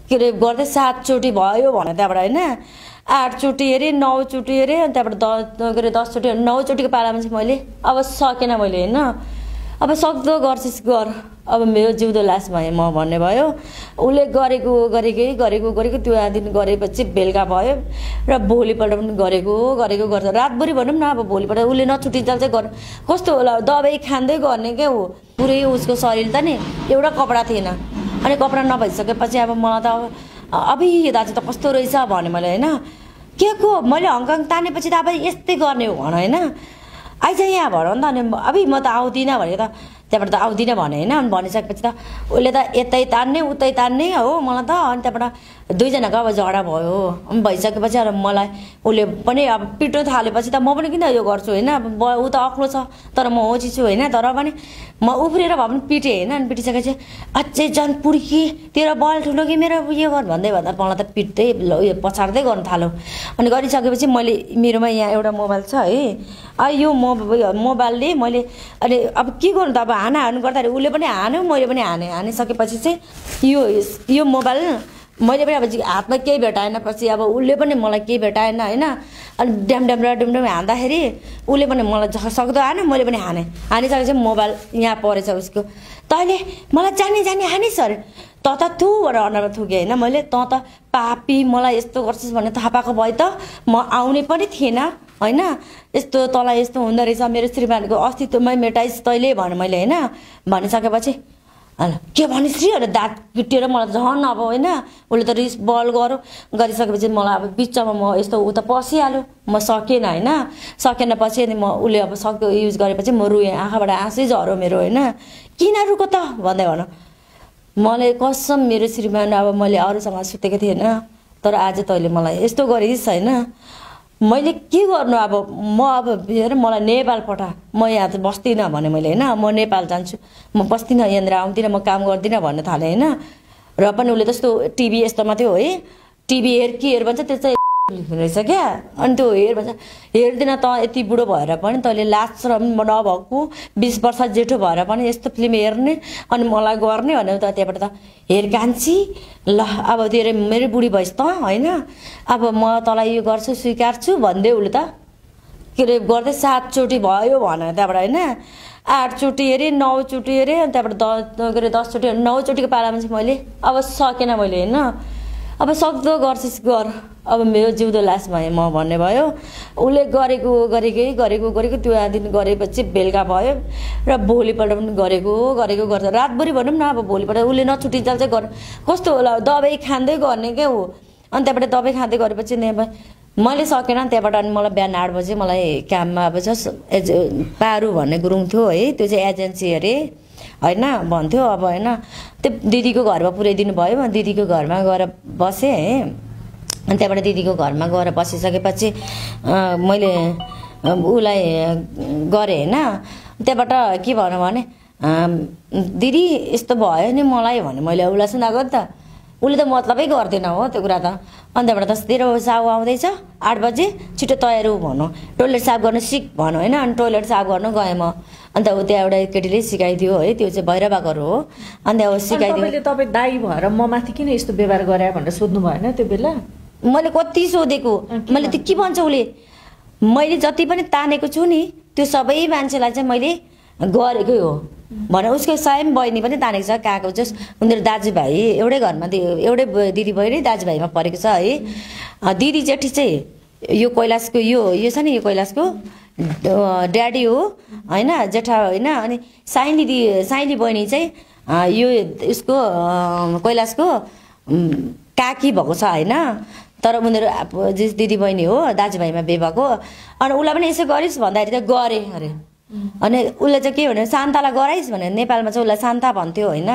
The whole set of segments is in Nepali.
के अरे गर्दै 7 चोटि भयो भने त्यहाँबाट होइन 8 चोटि हेरेँ 9 चोटि हेरेँ अनि त्यहाँबाट के अरे 10 चोटि 9 चोटिको पालामा चाहिँ मैले अब सकेन मैले होइन अब सक्दो गर्छस् गर अब मेरो जिउँदो लास भएँ म भन्ने भयो उसले गरेको त्यो दिन गरेपछि बेलुका भयो र भोलिपल्ट पनि गरेको गर्छ रातभरि भनौँ न अब भोलिपल्ट उसले नछुटिन्जाल चाहिँ गर्नु कस्तो होला दबाई खाँदै गर्ने क्या हो पुरै उसको शरीर त नि एउटा कपडा थिएन अनि कपडा नभइसकेपछि अब मलाई त अब दाजु त कस्तो रहेछ भने मैले होइन के को मैले हङकङ तानेपछि त अब यस्तै गर्ने हो भन होइन आइज यहाँ भन नि त अनि अब म त आउँदिनँ भनेको त त्यहाँबाट त आउँदिनँ भने होइन अनि भनिसकेपछि त उसले त यतै तान्ने उतै तान्ने हो मलाई त अनि त्यहाँबाट दुईजनाको अब झगडा भयो अनि भइसकेपछि अब मलाई उसले पनि अब पिट्नु थालेपछि त म पनि किन यो गर्छु होइन अब ऊ त अक्लो छ तर म होची छु होइन तर पनि म उफ्रिएर भए पनि पिटेँ होइन अनि पिटिसकेपछि अझै झन् पुर्की तेरो बल ठुलो कि मेरो उयो गर भन्दै भन्दा मलाई त पिट्दै उयो पछाड्दै गर्नु थाल्यो अनि गरिसकेपछि मैले मेरोमा यहाँ एउटा मोबाइल छ है यो मोबाइलले मैले अनि अब के गर्नु त अब हानाहानु गर्दाखेरि उसले पनि हान्यो मैले पनि हानिसकेपछि चाहिँ यो मोबाइल मैले पनि अब हातमा केही भेटाएन पछि अब उसले पनि मलाई केही भेटाएन होइन अनि ड्याम हान्दाखेरि उसले पनि मलाई सक्दो हान्यो मैले पनि हानिसकेपछि मोबाइल यहाँ परेछ उसको तैँले मलाई जानी हानिस् अरे त थु भनेर अनुहारमा थुकेँ होइन मैले त पापी मलाई यस्तो गर्छस् भन्ने थाहा पाएको भए त म आउने पनि थिएन होइन यस्तो तँलाई यस्तो हुँदो रहेछ मेरो श्रीमानको अस्तित्वमै मेटाइस् तैँले भने मैले होइन भनिसकेपछि के भनिस् री भनेर दाँत पिटेर मलाई झन् अब होइन उसले त रिस बल गरिसकेपछि मलाई अब बिचमा म यस्तो ऊ त पसिहाल्यो म सकेन होइन सकेन पछि अनि म उसले अब सक्दो युज गरेपछि म रुएँ आँखाबाट आँसै झऱ्यो मेरो होइन किन रुको त भन्दै भन मलाई कसम मेरो श्रीमान अब मैले अरूसँग सुतेको थिएन तर आज तैँले मलाई यस्तो गरिस् होइन मैले के गर्नु अब म अब हेर मलाई नेपाल पठा म यहाँ त बस्दिनँ भने मैले होइन म नेपाल जान्छु म बस्दिनँ यहाँनिर आउँदिनँ म काम गर्दिनँ भन्न थालेँ होइन र पनि उसले त्यस्तो टिभी यस्तोमा थियो है टिभी हेर भन्छ त्यो चाहिँ रहेछ क्या अनि त्यो भन्छ हेर्दिन त यति बुढो भएर पनि तैँले लाज नभएको 20 वर्ष जेठो भएर पनि यस्तो फिल्म हेर्ने अनि मलाई गर्ने भने त त्यहाँबाट त हेर कान्छी ल अब तेरो मेरो बुढी भइस् त होइन अब म तँलाई यो गर्छु स्वीकार्छु भन्दै उसले त के अरे गर्दै 7 चोटि भयो भने त्यहाँबाट होइन 8 चोटि हेरेँ 9 चोटि हेरेँ अनि त्यहाँबाट 10 चोटि 9 चोटिको पालामा चाहिँ मैले अब सकेन मैले होइन अब सक्दो गर्छस् गर अब मेरो जिउँदो लास भएँ म भन्ने भयो उसले गरेको त्यो दिन गरेपछि बेलुका भयो र भोलिपल्ट पनि गरेको गर्छ रातभरि भनौँ न अब भोलिपल्ट उसले नछुटिन्जाल चाहिँ गर्नु कस्तो होला दबाई खाँदै गर्ने क्या हो अनि त्यहाँबाट दबाई खाँदै गरेपछि मैले सकेन त्यहाँबाट अनि मलाई बिहान 8 बजे मलाई काममा अब पारु भन्ने गुरुङ थियो है त्यो चाहिँ एजेन्सी अरे होइन भन्थ्यो अब होइन त्यो दिदीको घरमा पुर्याइदिनु भयो म दिदीको घरमा गएर बसेँ है अनि त्यहाँबाट दिदीको घरमा गएर बसिसकेपछि मैले उसलाई गरेँ होइन त्यहाँबाट के भनौँ भने दिदी यस्तो भयो नि मलाई भने मैले उसलाई सुनाएको नि त उसले त मतलबै गर्दैन हो त्यो कुरा त अनि त्यहाँबाट त तेरो साहु आउँदैछ 8 बजे छिटो तयार हु भनौँ टोइलेट साफ गर्न सिक भनौँ होइन अनि टोइलेट साफ गर्नु गएँ म अन्त त्यहाँ एउटा केटीले सिकाइदियो है त्यो चाहिँ भैरवाको हो अन्त अब सिकाइदियो तपाईँ दाइ भएर म माथि किन यस्तो व्यवहार गरे भनेर सोध्नु भएन त्यो बेला मैले कति सोधेको मैले त्यो के भन्छ उसले मैले जति पनि तानेको छु नि त्यो सबै मान्छेलाई चाहिँ मैले गरेकै हो भने उसको स्वयं बहिनी पनि तानेको छ काको जस उनीहरू दाजुभाइ एउटै घरमा एउटै दिदी बहिनी दाजुभाइमा परेको छ है दिदी जेठी चाहिँ यो कैलाशको यो छ नि यो कैलाशको ड्याडी हो होइन जेठा होइन अनि साइली बहिनी चाहिँ यो उसको कैलाशको काकी भएको छ होइन तर उनीहरू दिदी बहिनी हो दाजुभाइमा बिहे भएको अनि उसलाई पनि यसो गरिस् भन्दाखेरि त गरेँ अरे अनि उसले चाहिँ के भने शान्तालाई गराइस् भने नेपालमा चाहिँ उसलाई शान्ता भन्थ्यो होइन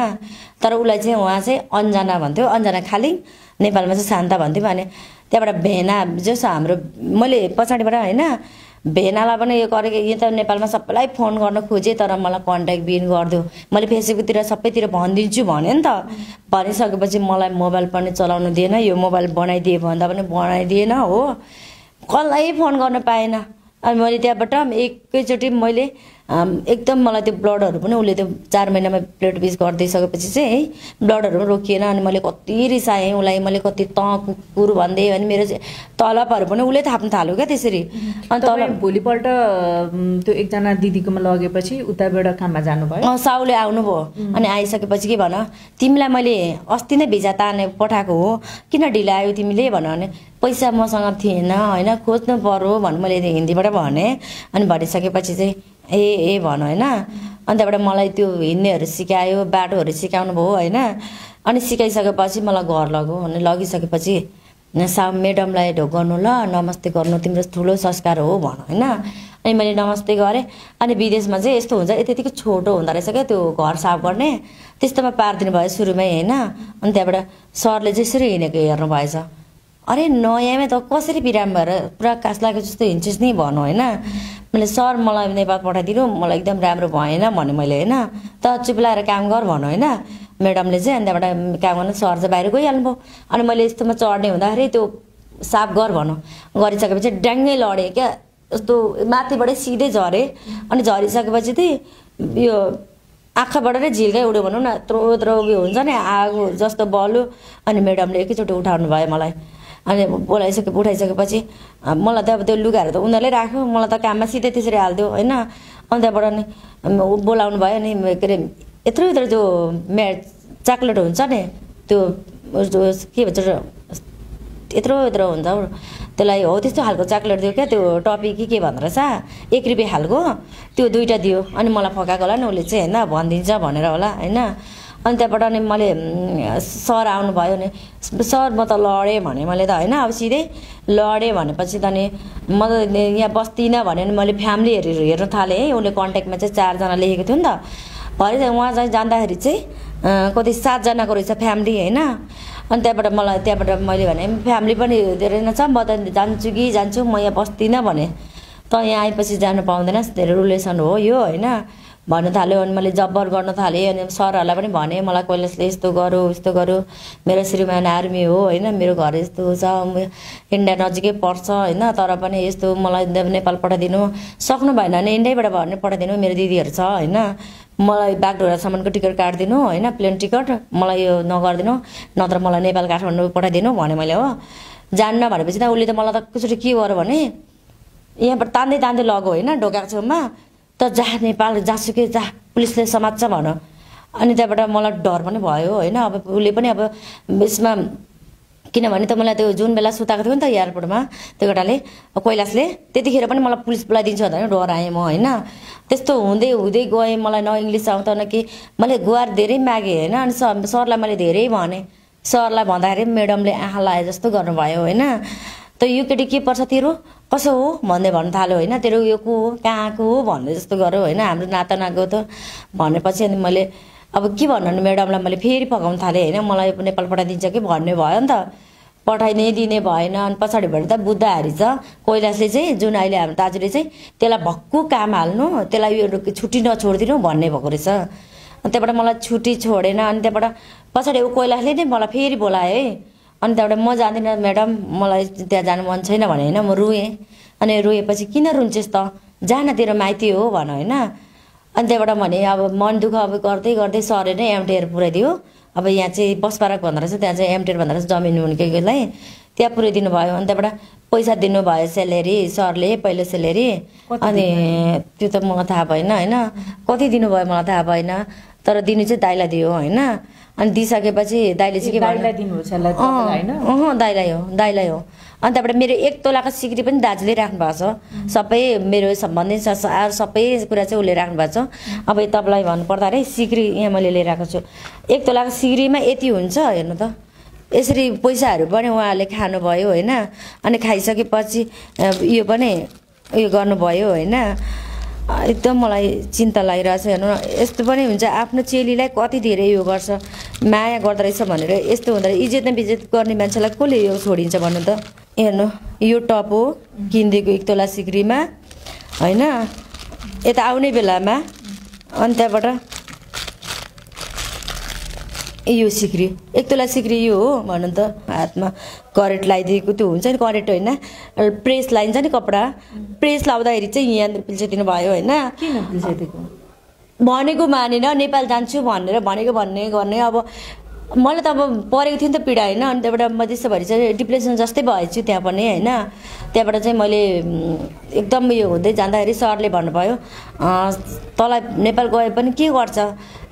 तर उसलाई चाहिँ उहाँ चाहिँ अन्जना भन्थ्यो अन्जना खालिङ नेपालमा चाहिँ शान्ता भन्थ्यो भने त्यहाँबाट भेना जो छ हाम्रो मैले पछाडिबाट होइन भेनालाई पनि यो गरेको यो त नेपालमा सबैलाई फोन गर्न खोजेँ तर मलाई कन्ट्याक्ट बिन गरिदियो मैले फेसबुकतिर सबैतिर भनिदिन्छु भने नि त भनिसकेपछि मलाई मोबाइल पनि चलाउनु दिएन यो मोबाइल बनाइदिए भन्दा पनि बनाइदिएन हो कसलाई फोन गर्न पाएन अनि मैले त्यहाँबाट एकैचोटि मैले एकदम मलाई त्यो ब्लडहरू पनि उसले त्यो 4 महिनामा प्लेट पिस गरिदिइसकेपछि चाहिँ है ब्लडहरू पनि रोकिएन। अनि मैले कति रिसाएँ उसलाई, मैले कति कुकुर भन्दै अनि मेरो तलबहरू पनि उसले थाप्नु थाल्यो क्या त्यसरी। अनि तल भोलिपल्ट त्यो एकजना दिदीकोमा लगेपछि उताबाट काममा जानुभयो? साउले आउनुभयो। अनि आइसकेपछि के भन, तिमीलाई मैले अस्ति नै भिजा ताने पठाएको हो, किन ढिला आयो तिमीले भन। भने पैसा मसँग थिएन होइन, खोज्नु पर्यो भन्नु मैले हिन्दीबाट भने। अनि भनिसकेपछि चाहिँ ए भन होइन। अनि त्यहाँबाट मलाई त्यो हिँड्नेहरू सिकायो, बाटोहरू सिकाउनु भयो होइन। अनि सिकाइसकेपछि मलाई घर लग्यो। अनि लगिसकेपछि म्याडमलाई गर्नु ल, नमस्ते गर्नु, तिम्रो ठुलो संस्कार हो भन होइन। अनि मैले नमस्ते गरेँ। अनि विदेशमा चाहिँ यस्तो हुन्छ, त्यतिकै छोटो हुँदो रहेछ क्या त्यो घर साफ गर्ने, त्यस्तोमा पारिदिनु भयो सुरुमै होइन। अनि त्यहाँबाट सरले चाहिँ यसरी हिँडेको हेर्नु भएछ। अरे नयाँमै त कसरी बिराम भएर पुरा कास लागेको जस्तो हिँड्छस् नि भन्नु होइन। मैले सर मलाई नेपाल पठाइदिनु, मलाई एकदम राम्रो भएन भने मैले होइन, त चुप लाएर काम गर भन्नु होइन। म्याडमले चाहिँ अनि त्यहाँबाट काम गर्नु, सर चाहिँ बाहिर गइहाल्नुभयो। अनि मैले यस्तोमा चढ्ने हुँदाखेरि त्यो साफ गर भनौँ, गरिसकेपछि ड्याङ्गै लडेँ क्या, यस्तो माथिबाटै सिधै झरेँ। अनि झरिसकेपछि चाहिँ यो आँखाबाट नै झिल्कै उड्यो भनौँ न, यत्रो उयो हुन्छ नि आगो जस्तो बल्यो। अनि म्याडमले एकैचोटि उठाउनु भयो मलाई। अनि उठाइसकेपछि मलाई त अब त्यो लुगाहरू त उनीहरूले राख्यो, मलाई त काममा सिधै त्यसरी हालिदियो होइन। अनि त्यहाँबाट नि बोलाउनु भयो। अनि के अरे यत्रो त्यो चक्लेट हुन्छ नि, त्यो के भन्छ यत्रो हुन्छ त्यसलाई, हो त्यस्तो खालको चक्लेट दियो क्या, त्यो टपी के भन्दो रहेछ 1 रुपियाँ खालको, त्यो 2टा दियो। अनि मलाई फकाएको होला नि उसले चाहिँ होइन, भनिदिन्छ भनेर होला होइन। अनि त्यहाँबाट अनि मैले सर आउनुभयो नि, सर म त लडेँ भने मैले त होइन, अब सिधै लडेँ भनेपछि त अनि म त यहाँ बस्दिनँ भने मैले फ्यामिलीहरू हेर्न थालेँ है। उसले कन्ट्याक्टमा चाहिँ 4 जना लेखेको थियो नि त। भरे चाहिँ उहाँ चाहिँ जाँदाखेरि चाहिँ कति 7 जनाको रहेछ फ्यामिली होइन। अनि त्यहाँबाट मैले भने फ्यामिली पनि धेरै नै छ, म त जान्छु कि जान्छु, म यहाँ बस्दिनँ भने। त यहाँ आएपछि जानु पाउँदैनस्, धेरै रुलेसन हो यो होइन भन्नु थाल्यो। अनि मैले जब्बर गर्न थालेँ। अनि सरहरूलाई पनि भने मलाई कैलाशले यस्तो गरौँ, मेरो श्रीमान आर्मी हो होइन, मेरो घर यस्तो छ, इन्डिया नजिकै पर्छ होइन, तर पनि यस्तो मलाई नेपाल पठाइदिनु, सक्नु भएन भने इन्डियाबाट भने पठाइदिनु, मेरो दिदीहरू छ होइन, मलाई बागडोग्रासम्मको टिकट काटिदिनु होइन, प्लेन टिकट, मलाई यो नगरिदिनु, नत्र मलाई नेपाल काठमाडौँ पठाइदिनु भने मैले हो। जान्न भनेपछि त उसले त मलाई त कसरी के गर्यो भने यहाँबाट तान्दै लग्यो होइन ढोकाको छेउमा, त जा नेपाल जासुकै जा, पुलिसले समात्छ भन। अनि त्यहाँबाट मलाई डर पनि भयो होइन। अब उसले पनि अब यसमा किनभने त मलाई त्यो जुन बेला सुताएको थियो नि त एयरपोर्टमा त्यो केटाले कैलाशले, त्यतिखेर पनि मलाई पुलिस बोलाइदिन्छ भनेर डराएँ म होइन। त्यस्तो हुँदै गएँ, मलाई न इङ्ग्लिस आउँछ न कि, मैले गुहार धेरै मागेँ होइन। अनि सरलाई मैले धेरै भने, सरलाई भन्दाखेरि म्याडमले आँखा लाए जस्तो गर्नुभयो होइन। त यो केटी के पर्छ तेरो, कसो हो भन्दै भन्नु थाल्यो होइन, तेरो यो को हो, कहाँको हो भन्ने जस्तो गर्यो होइन, हाम्रो नाता नागो त भनेपछि। अनि मैले अब के भन्नु म्याडमलाई मैले फेरि पकाउनु थालेँ होइन, मलाई नेपाल पठाइदिन्छ कि भन्ने भयो नि त, पठाइनै दिने भएन। अनि पछाडिबाट त बुद्ध हारी छ कैलाशले चाहिँ, जुन अहिले हाम्रो दाजुले चाहिँ त्यसलाई भक्कु काम हाल्नु, त्यसलाई यो छुट्टी नछोडिदिनु भन्ने भएको रहेछ। अनि त्यहाँबाट मलाई छुट्टी छोडेन। अनि त्यहाँबाट पछाडि ऊ कैलाशले नै मलाई फेरि बोलायो है। अनि त्यहाँबाट म जाँदिनँ म्याडम, मलाई त्यहाँ जानु मन छैन भने होइन, म रोएँ। अनि रोएपछि किन रुन्छेस् त, जान तेरो माइती हो भन होइन। अनि त्यहाँबाट भने अब मन दुःख अब गर्दै सरले नै एमटिआर पुऱ्याइदियो। अब यहाँ चाहिँ बस पार्क भन्दो रहेछ, त्यहाँ चाहिँ एमटिआर भन्दो रहेछ, जमिन हुनेकोलाई त्यहाँ पुऱ्याइदिनु भयो। अनि त्यहाँबाट पैसा दिनुभयो सेलेरी, सरले पहिलो सेलेरी। अनि त्यो त मलाई थाहा भएन होइन, कति दिनुभयो मलाई थाहा भएन, तर दिनु चाहिँ दाइलाई दियो होइन। अनि दिइसकेपछि दाइले चाहिँ के दाइलाई हो। अनि त्यहाँबाट मेरो 1 तोलाको सिक्री पनि दाजुले राख्नु भएको छ, सबै मेरो सम्बन्धी सबै कुरा चाहिँ उसले राख्नु भएको छ। अब तपाईँलाई भन्नुपर्दा अरे सिक्री यहाँ मैले लिएर आएको छु, 1 तोलाको सिक्रीमा यति हुन्छ हेर्नु त। यसरी पैसाहरू पनि उहाँहरूले खानुभयो होइन। अनि खाइसकेपछि यो पनि उयो गर्नुभयो होइन। एकदम मलाई चिन्ता लागिरहेछ हेर्नु, यस्तो पनि हुन्छ, आफ्नो चेलीलाई कति धेरै यो गर्छ, माया गर्दो रहेछ भनेर यस्तो हुँदो रहेछ। इज्जत न बिज्जत गर्ने मान्छेलाई कसले यो छोडिन्छ भन्नु त। हेर्नु यो टप हो किनिदिएको 1 तोला सिक्रीमा होइन, यता आउने बेलामा। अनि त्यहाँबाट यो सिक्री 1 तोला सिक्री यो हो भन त हातमा करेन्ट लगाइदिएको त्यो हुन्छ नि करेन्ट होइन प्रेस लाइन्छ नि कपडा प्रेस लाउँदाखेरि चाहिँ यहाँ पिल्छिदिनु भयो होइन किन पिल्छिदिएको भनेको मानेन नेपाल जान्छु भनेर भनेको भन्ने गर्ने अब मलाई त अब परेको थियो नि त पीडा होइन अनि त्यहाँबाट म त्यसोभरि चाहिँ डिप्रेसन जस्तै भएछु त्यहाँ पनि होइन त्यहाँबाट चाहिँ मैले एकदम यो हुँदै जाँदाखेरि सरले भन्नुभयो तँलाई नेपाल गए पनि के गर्छ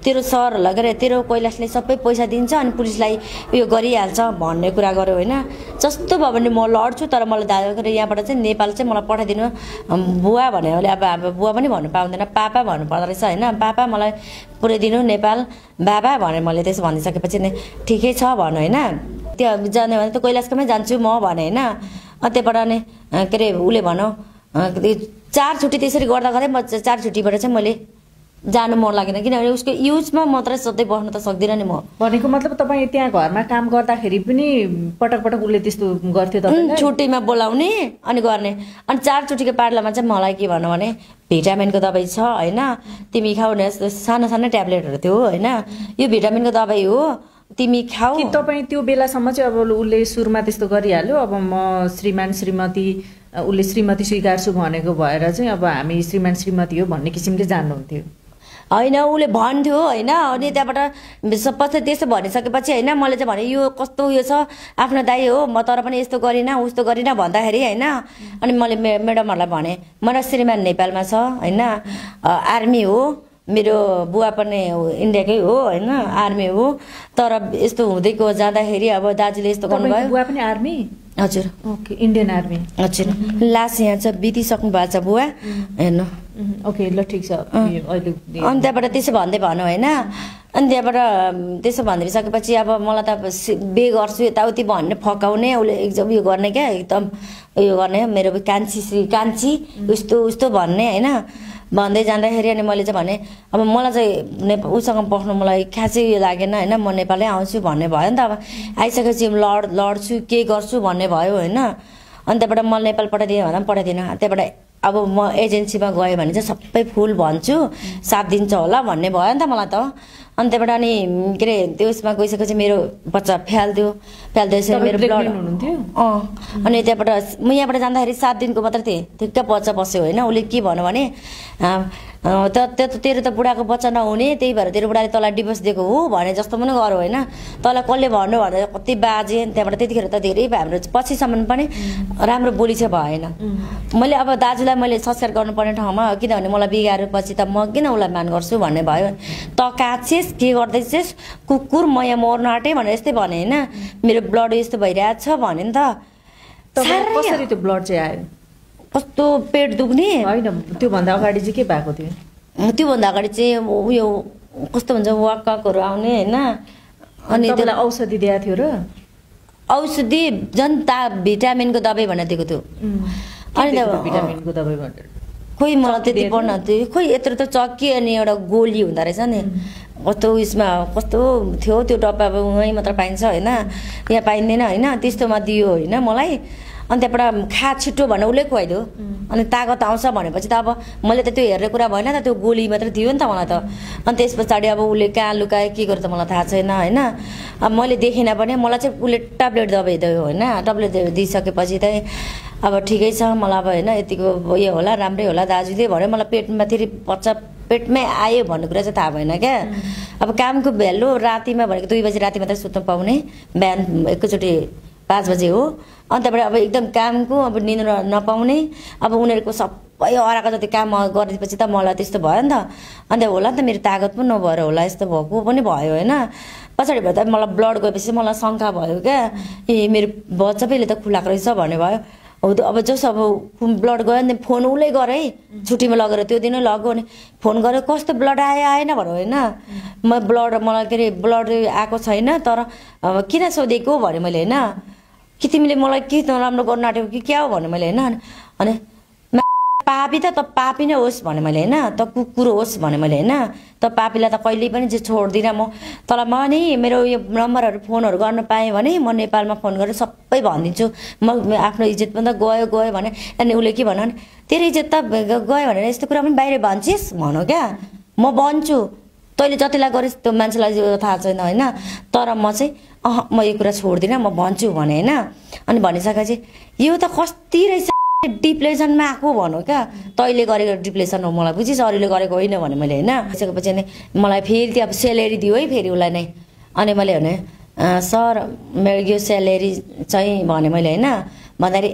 तेरो सरहरूलाई गरे तेरो कैलाशले सबै पैसा दिन्छ अनि पुलिसलाई उयो गरिहाल्छ भन्ने कुरा गर्यो होइन जस्तो भयो भने म लड्छु तर मलाई दाजु गरेर यहाँबाट चाहिँ नेपाल चाहिँ मलाई पठाइदिनु बुवा भने अब बुवा पनि भन्नु पाउँदैन पापा भन्नुपर्दो रहेछ होइन पापा मलाई पुऱ्याइदिनु नेपाल बाबा भने मैले त्यसो भनिसकेपछि नै ठिकै छ भन होइन त्यो जाने भने त कैलाशकोमै जान्छु म भने होइन त्यहाँबाट नै के अरे उसले भनौँ 4 छुट्टी त्यसरी गर्दा गर्दै म 4 छुट्टीबाट चाहिँ मैले जानु मन लागेन किनभने उसको युजमा मात्रै सधैँ बस्न त सक्दिनँ नि म भनेको मतलब तपाईँ त्यहाँ घरमा काम गर्दाखेरि पनि पटक पटक उसले त्यस्तो गर्थ्यो तपाईँलाई छुट्टीमा बोलाउने अनि गर्ने अनि 4 छुट्टीको पार्लामा चाहिँ मलाई के भन्नु भने भिटामिनको दबाई छ होइन तिमी खाऊ न सानो सानो ट्याब्लेटहरू थियो होइन यो भिटामिनको दबाई हो तिमी खाऊ कि तपाईँ त्यो बेलासम्म चाहिँ अब उसले सुरुमा त्यस्तो गरिहाल्यो अब म श्रीमान श्रीमती उसले श्रीमती स्वीकार्छु भनेको भएर चाहिँ अब हामी श्रीमान श्रीमती हो भन्ने किसिमले जान्नुहुन्थ्यो होइन उसले भन्थ्यो होइन अनि त्यहाँबाट पछि त्यसो भनिसकेपछि होइन मैले चाहिँ भने यो कस्तो उयो छ आफ्नो दाइ हो म तर पनि यस्तो गरिनँ उस्तो गरिनँ भन्दाखेरि होइन अनि मैले म्याडमहरूलाई भने मेरो श्रीमान नेपालमा छ होइन आर्मी हो मेरो बुवा पनि इन्डियाकै हो होइन आर्मी हो तर यस्तो हुँदैको जाँदाखेरि अब दाजुले यस्तो गर्नुभयो बुवा पनि आर्मी हजुर ओके इन्डियन आर्मी हजुर लास्ट यहाँ चाहिँ बितिसक्नु भएको छ बुवा हेर्नु ओके ल ठिक छ अहिले अनि त्यहाँबाट त्यसो भन्दै भनौँ होइन अनि त्यहाँबाट त्यसो भनिदिइसकेपछि अब मलाई त बे गर्छु यताउति भन्ने फकाउने उसले एकदम उयो गर्ने क्या एकदम उयो गर्ने मेरो कान्छी उस्तो उस्तो भन्ने होइन भन्दै जाँदाखेरि अनि मैले चाहिँ भने अब मलाई चाहिँ उसँग बस्नु मलाई खासै उयो लागेन होइन म नेपालै आउँछु भन्ने भयो नि त अब आइसकेपछि लड्छु के गर्छु भन्ने भयो होइन अनि त्यहाँबाट मलाई नेपाल पठाइदिएँ भन्दा पनि पठाइदिनँ त्यहाँबाट अब म एजेन्सीमा गएँ भने चाहिँ सबै फुल भन्छु 7 दिन्छ होला भन्ने भयो नि त मलाई त अनि त्यहाँबाट अनि के अरे त्यो उसमा गइसकेपछि मेरो बच्चा फ्याल्दैछ मेरो ब्लड अनि त्यहाँबाट म यहाँबाट जाँदाखेरि 7 दिनको मात्र थिएँ ठिक्क बच्चा बस्यो होइन उसले के भन्यो भने तेरो त बुढाको बच्चा नहुने त्यही भएर तेरो बुढाले तँलाई डिभोर्स दिएको हो भने जस्तो पनि गऱ्यो होइन तँलाई कसले भन्नु भनेर कति बाजे त्यहाँबाट त्यतिखेर त धेरै हाम्रो पछिसम्म पनि राम्रो बोली चाहिँ भएन मैले अब दाजुलाई मैले संस्कार गर्नुपर्ने ठाउँमा किनभने मलाई बिगारेपछि त म किन उसलाई मान गर्छु भन्ने भयो त काछेस के गर्दैछेस कुकुर म यहाँ मर्न आँटेँ भनेर यस्तै भने होइन मेरो ब्लड यस्तो भइरहेछ भने नि त कसरी त्यो ब्लड चाहिँ आयो कस्तो पेट दुख्ने होइन त्योभन्दा अगाडि चाहिँ के भएको थियो त्योभन्दा अगाडि चाहिँ उयो कस्तो भन्छ वाकहरू आउने होइन अनि त्यसलाई औषधि दिएको थियो र औषधि जनता भिटामिनको दबाई भनेर दिएको थियो अनि भिटामिनको दबाई भनेर खोइ मलाई त्यति पढ्न थियो खोइ यत्रो त चक्की अनि एउटा गोली हुँदो रहेछ नि कस्तो उयसमा कस्तो थियो त्यो डब्बा अब उहीँ मात्र पाइन्छ होइन यहाँ पाइँदैन होइन त्यस्तोमा दियो होइन मलाई अनि त्यहाँबाट खा छिटो भनेर उसले खुवाइदियो अनि तागत आउँछ भनेपछि त अब मैले त त्यो हेर्ने कुरा भएन त त्यो गोली मात्रै दियो नि त मलाई त अनि त्यस पछाडि अब उसले कहाँ लुकायो के गर्यो त मलाई थाहा छैन होइन अब मैले देखिनँ भने मलाई चाहिँ उसले ट्याब्लेट दबाई दियो होइन ट्याब्लेट दिइसकेपछि चाहिँ अब ठिकै छ मलाई अब होइन यतिको उयो होला राम्रै होला दाजुले भन्यो मलाई पेटमा फेरि बच्चा पेटमै आयो भन्ने कुरा चाहिँ थाहा भएन क्या अब कामको भ्यालु रातिमा भनेको 2 बजी राति मात्रै सुत्नु पाउने बिहान एकैचोटि 5 बजे हो अनि त्यहाँबाट अब एकदम कामको अब निद्रा नपाउने अब उनीहरूको सबै हराएको जति काम गरेपछि त मलाई त्यस्तो भयो नि त अन्त होला नि त मेरो तागत पनि नभएर होला यस्तो भएको पनि भयो होइन पछाडि भए त मलाई ब्लड गएपछि मलाई शङ्का भयो क्या ए मेरो बच्चा पहिले त खुलाएको रहेछ भन्ने भयो हो अब जस अब ब्लड गयो नि फोन उसले गरे है छुट्टीमा लगेर त्यो दिनै लग्यो भने फोन गरेर कस्तो ब्लड आयो आएन भन्यो होइन म ब्लड मलाई के अरे ब्लड आएको छैन तर किन सोधेको भने मैले होइन कि तिमीले मलाई के नराम्रो गर्न आँटेको कि क्या हो भने मैले होइन अनि पापी त पापी नै होस् भने मैले होइन त कुकुर होस् भने मैले होइन त पापीलाई त कहिल्यै पनि चाहिँ छोड्दिनँ म तँलाई म नि मेरो यो नम्बरहरू फोनहरू गर्न पाएँ भने म नेपालमा फोन गरेर सबै भनिदिन्छु म आफ्नो इज्जत पनि त गयो भने अनि उसले के भन्यो भने तेरो इज्जत त गयो भनेर यस्तो कुरा पनि बाहिर भन्छिस् भनौँ क्या म भन्छु तैँले जतिलाई गरिस् त्यो मान्छेलाई थाहा छैन होइन, तर म चाहिँ म यो कुरा छोड्दिनँ, म भन्छु भने होइन। अनि भनिसकेपछि यो त कति रहेछ डिप्रेसनमा आएको भनौँ क्या, तैँले गरेको डिप्रेसन हो मलाई बुझिस्, अरूले गरेको होइन भने मैले होइन। त्यसपछि अनि मलाई फेरि त्यो अब सेलेरी दियो है फेरि उसलाई नै। अनि मैले भने सर मेरो यो सेलेरी चाहिँ भने मैले होइन, भन्दाखेरि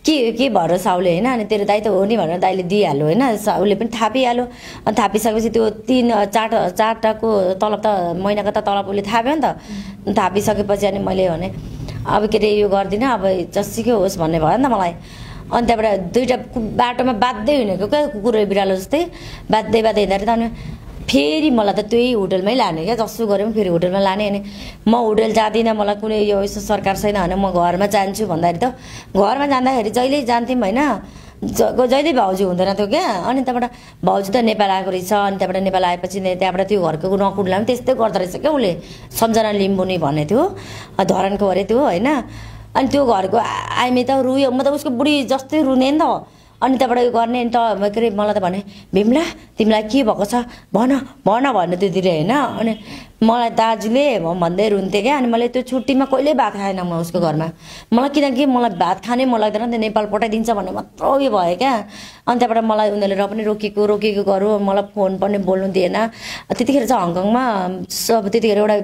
के भएर साउले होइन, अनि तेरो दाइ त हो नि भनेर दाइले दिइहाल्यो होइन। उसले पनि थापिहाल्यो। अनि थापिसकेपछि त्यो 4टाको तलब त महिनाको त तलब उसले थाप्यो नि त। थापिसकेपछि अनि मैले भने अब के अरे यो गर्दिनँ, अब जस्तिकै होस् भन्ने भयो नि त मलाई। अनि त्यहाँबाट दुईवटा बाटोमा बाध्दै हिँडेको क्या, कुकुर बिरालो जस्तै बाध्दै हिँड्दाखेरि त अनि फेरि मलाई त त्यही होटलमै लाने क्या, जसो गऱ्यो पनि फेरि होटलमा लाने। अनि म होटल जाँदिनँ, मलाई कुनै यो यसो सरकार छैन भने म घरमा जान्छु भन्दाखेरि त घरमा जाँदाखेरि जहिले जान्थ्यौँ होइन, जहिले भाउजू हुँदैन थियो क्या। अनि त्यहाँबाट भाउजू त नेपाल आएको रहेछ। अनि त्यहाँबाट नेपाल आएपछि त्यहाँबाट त्यो घरको नकुडलाई पनि त्यस्तै गर्दो रहेछ क्या उसले, सम्झना लिम्बुनी भन्ने थियो, धरानको अरे त्यो होइन। अनि त्यो घरको आइमे त रुयो, म त उसको बुढी जस्तै रुने नि त। अनि त्यहाँबाट यो गर्ने नि त के अरे मलाई त भने भीमला तिमीलाई के भएको छ भन भन्नु दिदीले होइन। अनि मलाई दाजुले भन्दै रुन्थेँ क्या। अनि मैले त्यो छुट्टीमा कहिल्यै भात खाएन म उसको घरमा, मलाई किनकि मलाई भात खानै मन लाग्दैन, त्यो नेपाल पठाइदिन्छ भन्ने मात्र उयो भयो क्या। अनि त्यहाँबाट मलाई उनीहरूले र पनि रोकेको गरौँ, मलाई फोन पनि बोल्नु दिएन। त्यतिखेर चाहिँ हङकङमा सब त्यतिखेर एउटा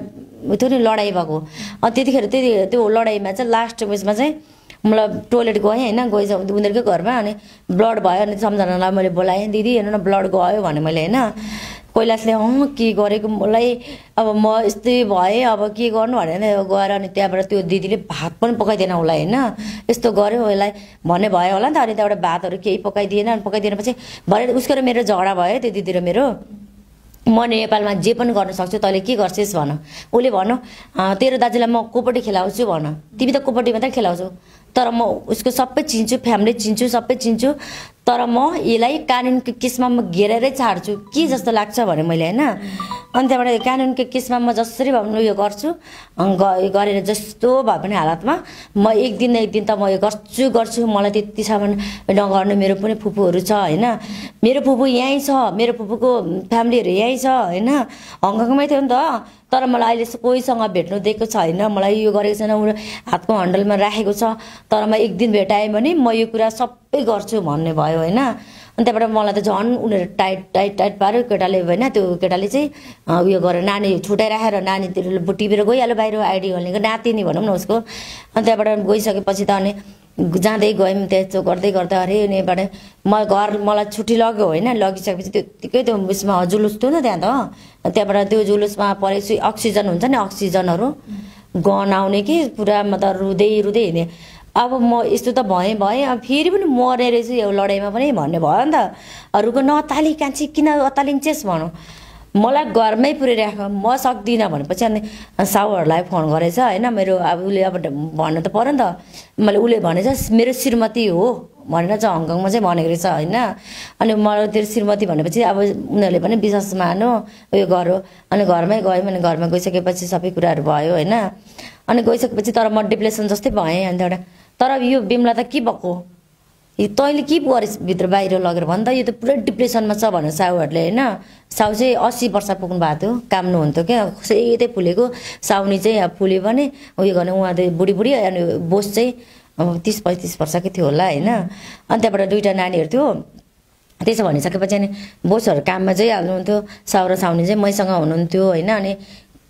थियो नि लडाइँ भएको। अनि त्यतिखेर त्यो लडाइँमा चाहिँ लास्ट उयसमा चाहिँ मलाई टोइलेट गएँ होइन, गइस उनीहरूकै घरमा। अनि ब्लड भयो। अनि सम्झनालाई मैले बोलाएँ, दिदी हेर्नु न ब्लड गयो भने मैले होइन। कैलाशले के गरेको मलाई, अब म यस्तै भएँ, अब के गर्नु भनेर गएर अनि त्यहाँबाट त्यो दिदीले भात पनि पकाइदिएन उसलाई होइन, यस्तो गऱ्यो उसलाई भन्ने भयो होला नि त। अनि त्यहाँबाट भातहरू केही पकाइदिएन। अनि पकाइदिएपछि भरे उसको र मेरो झगडा भयो, त्यो दिदी र मेरो। म नेपालमा जे पनि गर्न सक्छु, तैँले के गर्छस् भन। उसले भन्नु तेरो दाजुलाई म कोपटी खेलाउँछु भन, तिमी त कोपटी मात्रै खेलाउँछौ, तर म उसको सबै चिन्छु, फ्यामिली चिन्छु, सबै चिन्छु, तर म यसलाई कानुनको केसमा म घेरेरै छाड्छु के जस्तो लाग्छ भने मैले होइन। अनि त्यहाँबाट कानुनको केसमा म जसरी भए पनि उयो गर्छु, गरेर जस्तो भए पनि हालतमा म एक दिन त म यो गर्छु। मलाई त्यतिसम्म नगर्नु, मेरो पनि फुपूहरू छ होइन, मेरो फुपू यहीँ छ, मेरो फुपूको फ्यामिलीहरू यहीँ छ होइन, हङकङमै थियो नि त। तर मलाई अहिले कोहीसँग भेट्नु दिएको छैन, मलाई यो गरेको छैन, हातको हन्डलमा राखेको छ, तर म एक दिन भेटाएँ भने म यो कुरा सबै गर्छु भन्ने भयो होइन। अनि त्यहाँबाट मलाई त झन् उनीहरू टाइट पार्यो केटाले होइन। त्यो केटाले चाहिँ उयो गरेर नानी छुट्याइराखेर नानीतिर टिपेर गइहाल्यो बाहिर, आइडी हाल्नेको नातिनी भनौँ न उसको। अनि त्यहाँबाट गइसकेपछि त अनि जाँदै गयौँ त्यस्तो गर्दै अरे यहाँबाट मलाई छुट्टी लग्यो होइन। लगिसकेपछि त्यतिकै त्यो उयसमा जुलुस थियो नि त्यहाँ त, त्यहाँबाट त्यो जुलुसमा परेपछि अक्सिजन हुन्छ नि, अक्सिजनहरू गन आउने कि पुरा म त रुँदै हिँडेँ। अब म यस्तो त भएँ अब फेरि पनि मरे रहेछु यो लडाइँमा पनि भन्ने भयो नि त। अरूको नअत्ताली कान्छी किन अत्तालिन्छेस् भनौँ, मलाई घरमै पुऱ्याइराख, म सक्दिनँ भनेपछि अनि साउहरूलाई फोन गरेछ होइन। मेरो अब उसले अब भन्नु त पऱ्यो नि त, मैले उसले भनेछ मेरो श्रीमती हो भनेर चाहिँ हङकङमा चाहिँ भनेको रहेछ होइन। अनि मलाई त्यो श्रीमती भनेपछि अब उनीहरूले पनि विश्वास मान्यो, उयो गर्यो। अनि घरमै गयौँ, अनि घरमा गइसकेपछि सबै कुराहरू भयो होइन। अनि गइसकेपछि तर म डिप्रेसन जस्तै भएँ। अनि त्यहाँबाट तर यो बिमला त के भएको, तैँले के गरिस् भित्र बाहिर लगेर भन् त, यो त पुरै डिप्रेसनमा छ भनेर साउहरूले होइन। साउ चाहिँ 80 वर्ष पुग्नु भएको थियो, काम्नु हुन्थ्यो क्या, सेतै फुलेको। साउनी चाहिँ अब फुल्यो भने उयो गर्ने, उहाँ चाहिँ बुढी अनि बोस चाहिँ अब 30-35 वर्षकै थियो होला होइन। अनि त्यहाँबाट दुईवटा नानीहरू थियो। त्यसो भनिसकेपछि अनि बोसहरू काममा जाइहाल्नुहुन्थ्यो, साउ र साउनी चाहिँ मैसँग हुनुहुन्थ्यो होइन। अनि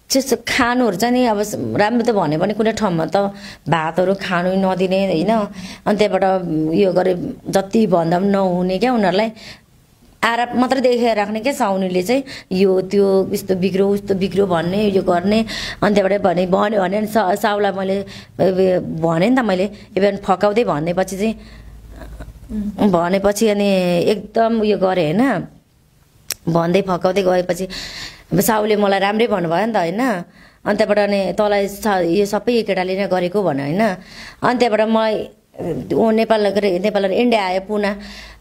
त्यस्तो खानुहरू चाहिँ नि अब राम्रो त भन्यो भने कुनै ठाउँमा त भातहरू खानु नदिने होइन। अनि त्यहाँबाट यो गरे जति भन्दा पनि नहुने क्या, उनीहरूलाई आराप मात्रै देखेर राख्ने क्या साउनीले चाहिँ, यो त्यो यस्तो बिग्रो उस्तो बिग्रो भन्ने यो गर्ने। अनि त्यहाँबाट भन्यो भने साउलाई मैले भने नि त, मैले इभन फकाउँदै भनेपछि चाहिँ भनेपछि अनि एकदम उयो गरेँ होइन। भन्दै फकाउँदै गएपछि साउले मलाई राम्रै भन्नुभयो नि त होइन। अनि त्यहाँबाट अनि तँलाई यो सबै केटाले नै गरेको भन्यो होइन। अनि त्यहाँबाट मलाई नेपाल इन्डिया आयो, पुना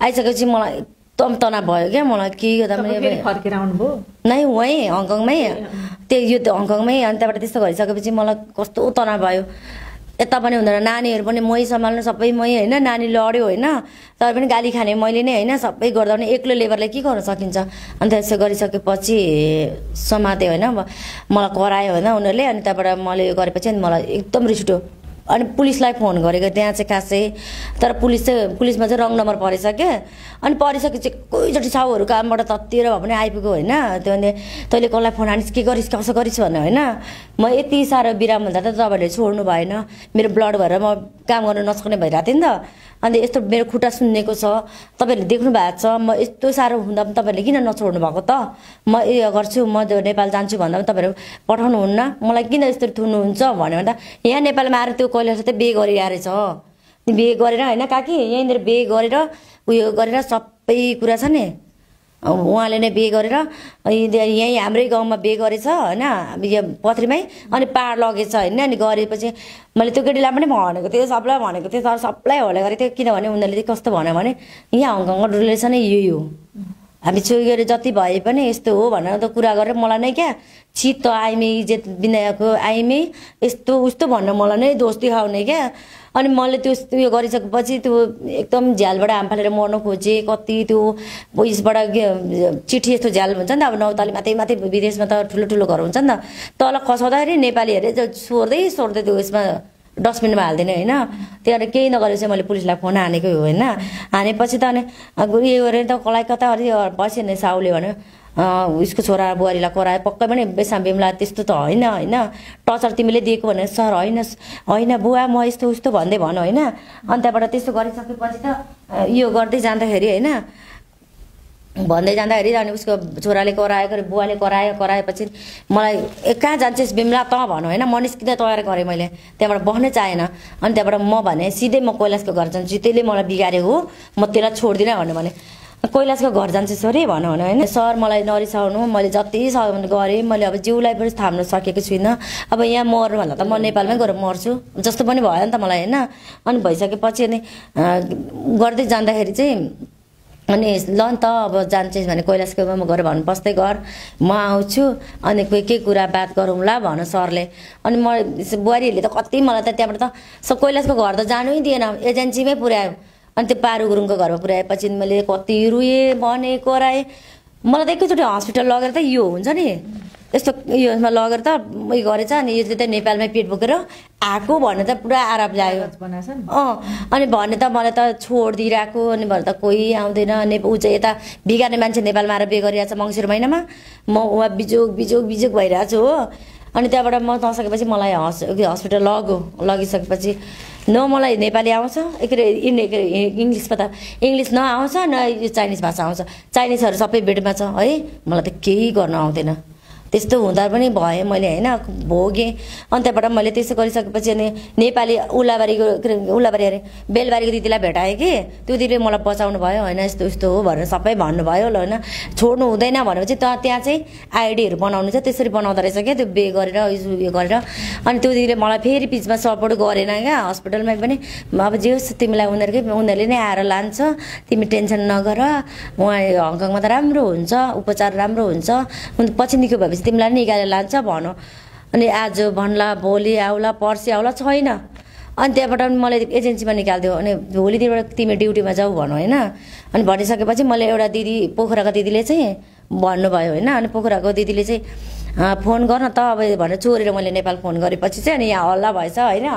आइसकेपछि मलाई एकदम तनाव भयो क्या। मलाई के गर्दा फर्केर आउनुभयो नै वहीँ हङकङमै, त्यो यो हङकङमै। अनि त्यहाँबाट त्यस्तो गरिसकेपछि मलाई कस्तो तनाव भयो, यता पनि हुँदैन, नानीहरू पनि मै सम्हाल्नु सबै मै होइन, नानी लड्यो होइन तर पनि गाली खाने मैले नै होइन, सबै गर्दा पनि एक्लो लेबरले के गर्न सकिन्छ। अन्त यसो गरिसकेपछि समाते होइन, मलाई करायो होइन उनीहरूले। अनि त्यहाँबाट मैले यो गरेपछि अनि मलाई एकदम रिस उठ्यो। अनि पुलिसलाई फोन गरेको त्यहाँ चाहिँ खासै, तर पुलिसमा चाहिँ रङ नम्बर परिसक्यो। अनि परिसकेपछि कोहीचोटि साउहरू कामबाट तत्तिएर भए पनि आइपुग्यो होइन। त्यो अनि तैँले कसलाई फोन हानिस्, के गरिस्, कसो गरिस् भन्यो होइन। म यति साह्रो बिराम हुँदा त तपाईँहरूले छोड्नु भएन, मेरो ब्लड भएर म काम गर्न नसक्ने भइरहेको थिएँ नि त। अनि यस्तो मेरो खुट्टा सुन्नेको छ, तपाईँहरूले देख्नु भएको छ, म यस्तो साह्रो हुँदा पनि तपाईँहरूले किन नछोड्नु भएको त। म यो गर्छु, म नेपाल जान्छु भन्दा पनि तपाईँहरू पठाउनुहुन्न, मलाई किन यस्तो थुन्नुहुन्छ भन्यो भन्दा यहाँ नेपालमा आएर त्यो कैलाश चाहिँ बिहे गरिरहेको रहेछ। बिहे गरेर होइन काकी, यहीँनिर बिहे गरेर उयो गरेर सबै कुरा छ नि, उहाँले नै बिहे गरेर यहीँ हाम्रै गाउँमा बिहे गरेछ होइन, यो पथरीमै। अनि पाहाड लगेछ होइन। अनि गरेपछि मैले त्यो केटीलाई पनि भनेको थिएँ, सबलाई भनेको थिएँ, तर सबलाई होला गरेको थिएँ। किनभने उनीहरूले चाहिँ कस्तो भन्यो भने यहाँ हङकङको रिलेसनै यही हो, हामी छोरी जति भए पनि यस्तो हो भनेर त कुरा गरेर मलाई नै क्या छिटो आइमे इज्जत बिनाको आइमे यस्तो उस्तो भनेर मलाई नै दोष देखाउने क्या। अनि मैले त्यो उयो गरिसकेपछि त्यो एकदम झ्यालबाट हाम फालेर मर्न खोजेँ। कति त्यो उयसबाट चिठी यस्तो झ्याल हुन्छ नि त, अब नौताली माथि माथि विदेशमा त ठुलो ठुलो घर हुन्छ नि त, तल खसाउँदाखेरि नेपालीहरूले सोर्दै त्यो उयसमा डस्टबिनमा हाल्दैन होइन। त्यहाँबाट केही नगरेपछि मैले पुलिसलाई फोन हानेको हो होइन। हानेपछि त अनि उयो गरेर त कसलाई कता पछि नै साउले भन्यो उसको छोरा बुहारीलाई करायो पक्कै पनि बेसाम बिमला त्यस्तो त होइन होइन, टचर तिमीले दिएको भने सर होइन होइन बुवा म यस्तो उस्तो भन्दै भन होइन। अनि त्यहाँबाट त्यस्तो गरिसकेपछि त यो गर्दै जाँदाखेरि होइन, भन्दै जाँदाखेरि अनि उसको छोराले करायो, बुवाले कराएपछि मलाई कहाँ जान्छस् बिमला त भनौँ होइन। म निस्किँदा तयार गरेँ मैले, त्यहाँबाट बस्नै चाहेन। अनि त्यहाँबाट म भने सिधै म कैलाशको घर जान्छु, त्यसले मलाई बिगारे हो, म त्यसलाई छोड्दिनँ भन्यो भने। कैलाशको घर जान्छु सरी भनौँ होइन। सर मलाई नरिसाउनु, मैले जति गरेँ मैले अब जिउलाई पनि थाम्न सकेको छुइनँ, अब यहाँ मर्नु भन्दा त म नेपालमै गएर मर्छु जस्तो पनि भयो नि त मलाई होइन। अनि भइसकेपछि अनि गर्दै जाँदाखेरि चाहिँ अनि ल नि त अब जान्छस् भने कैलाशकोमा म गएर भन्नु बस्दै गर, म आउँछु अनि कोही केही कुरा बात गरौँला भन सरले। अनि म बुहारीहरूले त कति मलाई त त्यहाँबाट त कैलाशको घर त जानै दिएन, एजेन्सीमै पुर्यायो। अनि त्यो पारु गुरुङको घरमा पुर्याएपछि मैले कति रुएँ भने कराएँ। मलाई त एकैचोटि हस्पिटल लगेर त यो हुन्छ नि यस्तो योमा लगेर त उयो गरेछ। अनि यो चाहिँ नेपालमै पेट बोकेर आएको भन्ने त पुरा आरोप ल्यायो। अनि भने त मलाई त छोडिदिइरहेको, अनि भरे त कोही आउँदैन। अनि ऊ चाहिँ यता बिगार्ने मान्छे नेपालमा आएर बिहे गरिरहेछ मङ्सिर महिनामा, म उहाँ बिजोग भइरहेको छु हो। अनि त्यहाँबाट म नसकेपछि मलाई हस्पिटल लगिसकेपछि न मलाई नेपाली आउँछ इङ्ग्लिसमा त इङ्ग्लिस नआउँछ न यो चाइनिज भाषा आउँछ, चाइनिजहरू सबै बेडमा छ है, मलाई त केही गर्न आउँदैन। त्यस्तो हुँदा पनि भएँ मैले होइन, भोगेँ। अनि त्यहाँबाट मैले त्यसो गरिसकेपछि अनि नेपाली उल्लाबारीको अरे बेलबारीको दिदीलाई भेटाएँ कि, त्यो दिदीले मलाई बचाउनु भयो होइन, यस्तो यस्तो हो भनेर सबै भन्नुभयो ल होइन। छोड्नु हुँदैन भनेपछि त्यहाँ चाहिँ आइडीहरू बनाउनु छ, त्यसरी बनाउँदो रहेछ क्या त्यो बिहे गरेर उयो गरेर। अनि त्यो दिदीले मलाई फेरि बिचमा सपोर्ट गरेन क्या हस्पिटलमा पनि। अब जे होस् तिमीलाई उनीहरूले नै आएर लान्छ, तिमी टेन्सन नगर, उहाँ हङकङमा त राम्रो हुन्छ, उपचार राम्रो हुन्छ, पछि निको भएपछि तिमीलाई निकालेर लान्छ भनौँ। अनि आज भन्ला भोलि आउला पर्सि आउला छैन। अनि त्यहाँबाट मलाई एजेन्सीमा निकालिदियो। अनि भोलिदेखिबाट तिमी ड्युटीमा जाऊ भनौँ होइन। अनि भनिसकेपछि मलाई एउटा दिदी पोखराको दिदीले चाहिँ भन्नुभयो होइन। अनि पोखराको दिदीले चाहिँ फोन गर्न त अब भनेर चोरेर मैले नेपाल फोन गरेपछि चाहिँ अनि यहाँ हल्ला भएछ होइन।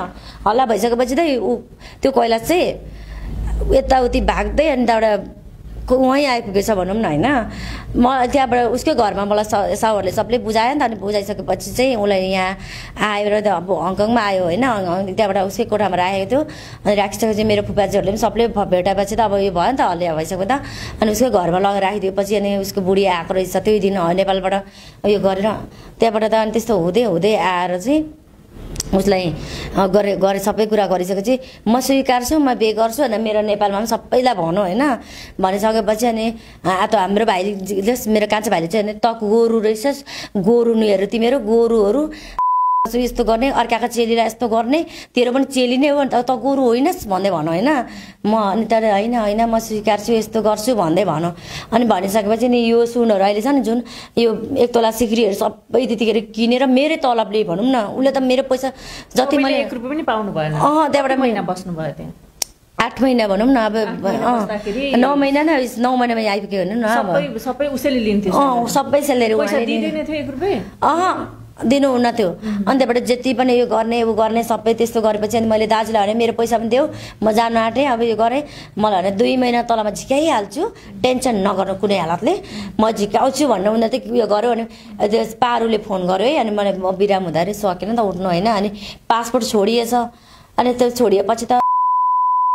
हल्ला भइसकेपछि चाहिँ त्यो कैलाश चाहिँ यताउति भाग्दै अनि त्यहाँबाट वहीँ आइपुगेछ भनौँ न होइन। म त्यहाँबाट उसकै घरमा मलाई साउहरूले सबले बुझायो नि त। अनि बुझाइसकेपछि चाहिँ उसलाई यहाँ आएर अब हङकङमा आयो होइन। त्यहाँबाट उसकै कोठामा राखेको थियो। अनि राखिसकेपछि मेरो फुपाजीहरूले पनि सबले भेटाएपछि त अब यो भयो नि त हल्ला भइसक्यो त। अनि उसकै घरमा लगेर राखिदिएपछि अनि उसको बुढी आएको रहेछ त्यही दिन नेपालबाट उयो गरेर। त्यहाँबाट त अनि त्यस्तो हुँदै आएर चाहिँ उसलाई गरे सबै कुरा गरिसकेपछि म स्वीकार्छु, म बिहे गर्छु होइन, मेरो नेपालमा पनि सबैलाई भनौँ होइन। भनिसकेपछि अनि त हाम्रो भाइले मेरो कान्छा भाइले चाहिँ त गोरु रहेछस्, गोरु नुहरू तिमीहरू गोरुहरू यस्तो गर्ने अर्काका चेलीलाई यस्तो गर्ने तेरो पनि चेली नै हो त गुरु होइनस् भन्दै भन होइन म अनि तर होइन होइन म स्वीकार्छु यस्तो गर्छु भन्दै भन अनि भनिसकेपछि नि यो सुनहरू अहिले छ नि जुन यो 1 तोला सिक्रीहरू सबै त्यतिखेर किनेर मेरै तलबले भनौँ न उसले त मेरो पैसा जति मैले 1 रुपैयाँ पनि पाउनु भएन त्यहाँबाट महिना बस्नु भयो त्यहाँ 8 महिना भनौँ न अब 9 महिना न 9 महिनामा आइपुग्यो भने न सबै उसैले लिन्थ्यो सबै सेलेरी पैसा दिँदैन थियो 1 रुपैयाँ दिनु हुन थियो अनि त्यहाँबाट जति पनि यो गर्ने ऊ गर्ने सबै त्यस्तो गरेपछि अनि मैले दाजुलाई भने मेरो पैसा पनि देऊ म जान आँटेँ अब यो गरेँ मलाई भने 2 महिना तलमा झिकाइहाल्छु टेन्सन नगर्नु कुनै हालतले म झिकाउँछु भनेर उनीहरू त उयो गर्यो भने पारुले फोन गर्यो है अनि मलाई म बिराम हुँदाखेरि सकेन त उठ्नु होइन अनि पासपोर्ट छोडिएछ अनि त्यो छोडिएपछि त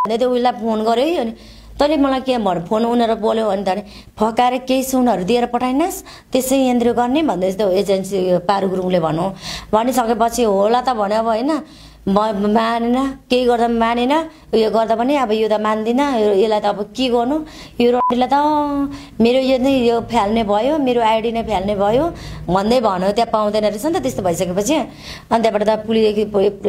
त्यो उसलाई फोन गर्यो है अनि तैँले मलाई के भन्नु फोन उनीहरू बोल्यो अनि त फकाएर केही सुनहरू दिएर पठाइनस् त्यसै यन्द्र गर्ने भन्दै त्यो एजेन्सी पारु गुरुङले भनौँ भनिसकेपछि होला त भन्यो अब होइन मानेन केही गर्दा पनि मानेन उयो गर्दा पनि अब यो त मान्दिनँ यसलाई त अब के गर्नु यो रन्डीलाई त मेरो यो नै यो फ्याल्ने भयो मेरो आइडी नै फ्याल्ने भयो भन्दै भन्यो त्यहाँ पाउँदैन रहेछ नि त त्यस्तो भइसकेपछि अनि त्यहाँबाट त पुलिस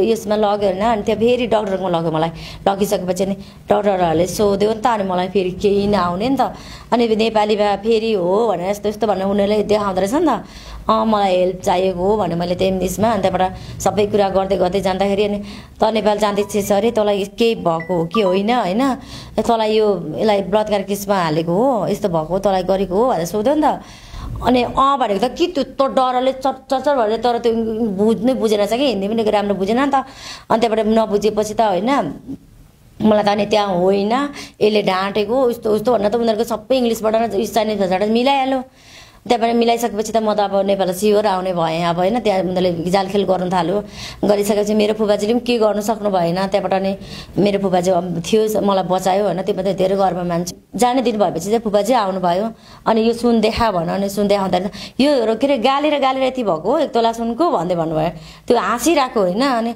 यसमा लग्यो होइन अनि त्यहाँ फेरि डक्टरकोमा लग्यो मलाई लगिसकेपछि नि डक्टरहरूले सोध्यो नि त अनि मलाई फेरि केही नआउने नि त अनि नेपालीमा फेरि हो भनेर यस्तो यस्तो भनेर उनीहरूले देखाउँदो रहेछ नि त मलाई हेल्प चाहिएको हो भने मैले त्यो इङ्ग्लिसमा अनि त्यहाँबाट सबै कुरा गर्दै गर्दै जाँदाखेरि अनि त नेपाल जाँदैछस् अरे तँलाई केही भएको हो कि होइन होइन तँलाई यो यसलाई बलात्कार केसमा हालेको हो यस्तो भएको हो तँलाई गरेको हो भनेर सोध्यो नि त अनि भनेको त कि त्यो डरले चर्चर भएर तर त्यो बुझ्नै बुझेन छ कि हिन्दी पनि राम्रो बुझेन नि त अनि त्यहाँबाट नबुझेपछि त होइन मलाई त अनि त्यहाँ होइन यसले ढाँटेको उस्तो उस्तो भनेर त उनीहरूको सबै इङ्ग्लिसबाट चाइनिज भाषाबाट मिलाइहाल्यो त्यहाँबाट मिलाइसकेपछि त म त अब नेपाल सियोर आउने भएँ अब होइन त्यहाँ उनीहरूले जालखेल गर्नु थाल्यो गरिसकेपछि मेरो फुपाजीले पनि के गर्नु सक्नु भएन त्यहाँबाट नि मेरो फुपाजी थियो मलाई बचायो होइन त्यो मात्रै धेरै गर्व मान्छे जाने दिन भएपछि चाहिँ फुपाजी आउनुभयो अनि यो सुन देखा भन अनि सुन देखाउँदैन यो के अरे गालेर यति भएको हो 1 तोला सुनको भन्दै भन्नुभयो त्यो हाँसिरहेको होइन अनि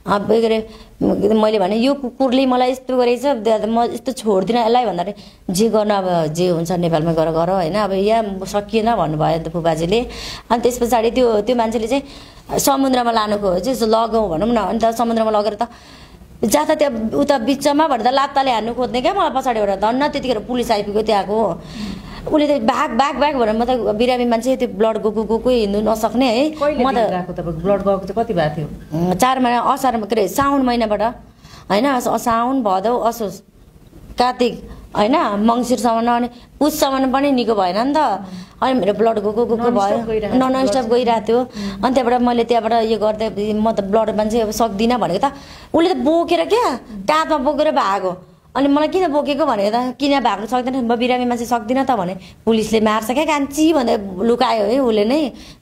के अरे मैले भने यो कुकुरले मलाई यस्तो गरेछ म यस्तो छोड्दिनँ यसलाई भन्दाखेरि जे गर्नु अब जे हुन्छ नेपालमा गएर गर होइन अब यहाँ सकिएन भन्नुभयो त फुपाजीले अनि त्यस पछाडि त्यो मान्छेले चाहिँ समुद्रमा लानुको चाहिँ लगाउँ भनौँ न अनि त समुद्रमा लगेर त जाँदा त्यहाँ उता बिचमा भनेर त लात्ताले हान्नु खोज्ने क्या मलाई पछाडिबाट धन्न त्यतिखेर पुलिस आइपुग्यो त्यहाँको उसले त भाग भनेर म त बिरामी मान्छे त्यो ब्लड गएको हिँड्नु नसक्ने है म त ब्लड गएको चाहिँ कति भएको थियो 4 महिना असारमा के अरे साउन महिनाबाट होइन साउन भदौ असोज कार्तिक होइन मङ्सिरसम्म अनि पुससम्म पनि निको भएन नि त अनि मेरो ब्लड गएको भयो नन स्टप गइरहेको थियो अनि त्यहाँबाट मैले त्यहाँबाट यो गर्दै म त ब्लड मान्छे अब सक्दिनँ भनेको त उसले त बोकेर क्या काँधमा बोकेर भागो अनि मलाई किन बोकेको भनेको त किन भाग्नु सक्दैन म बिरामी मान्छे सक्दिनँ त भने पुलिसले मार्छ क्या कान्छी भन्दै लुकायो है उसले नै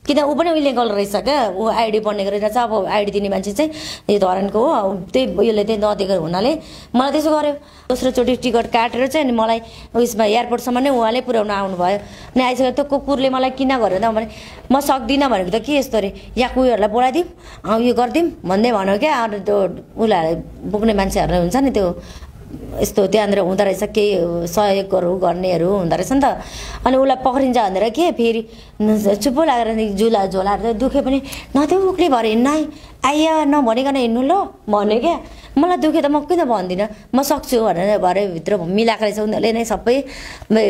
किन ऊ पनि उहिले गल रहेछ क्या ऊ आइडी बनेको रहेछ अब आइडी दिने मान्छे चाहिँ यो धरानको हो त्यही उयोले त्यही नदिएको हुनाले मलाई त्यसो गर्यो दोस्रोचोटि टिकट काटेर चाहिँ अनि मलाई उयसमा एयरपोर्टसम्म नै उहाँले पुर्याउन आउनुभयो अनि आइसक्यो त्यो कुकुरले मलाई किन गर्यो त भने म सक्दिनँ भनेको त के यस्तो अरे या कोहीहरूलाई बोलाइदिउँ यो गरिदिउँ भन्दै भन्यो क्या अनि त्यो उसलाई बोक्ने मान्छेहरूलाई हुन्छ नि त्यो यस्तो त्यहाँनिर हुँदो रहेछ केही सहयोगहरू गर्नेहरू हुँदो रहेछ नि त अनि उसलाई पक्रिन्छ भनेर के फेरि चुप्पो लागेर झोलाहरू दुखे पनि नथ्यो उक्ले भरे हिँड्न आइया नभनिकन हिँड्नु ल भन्यो क्या मलाई दुखे त म किन भन्दिनँ म सक्छु भनेर भरे भित्र मिलाएको रहेछ उनीहरूले नै सबै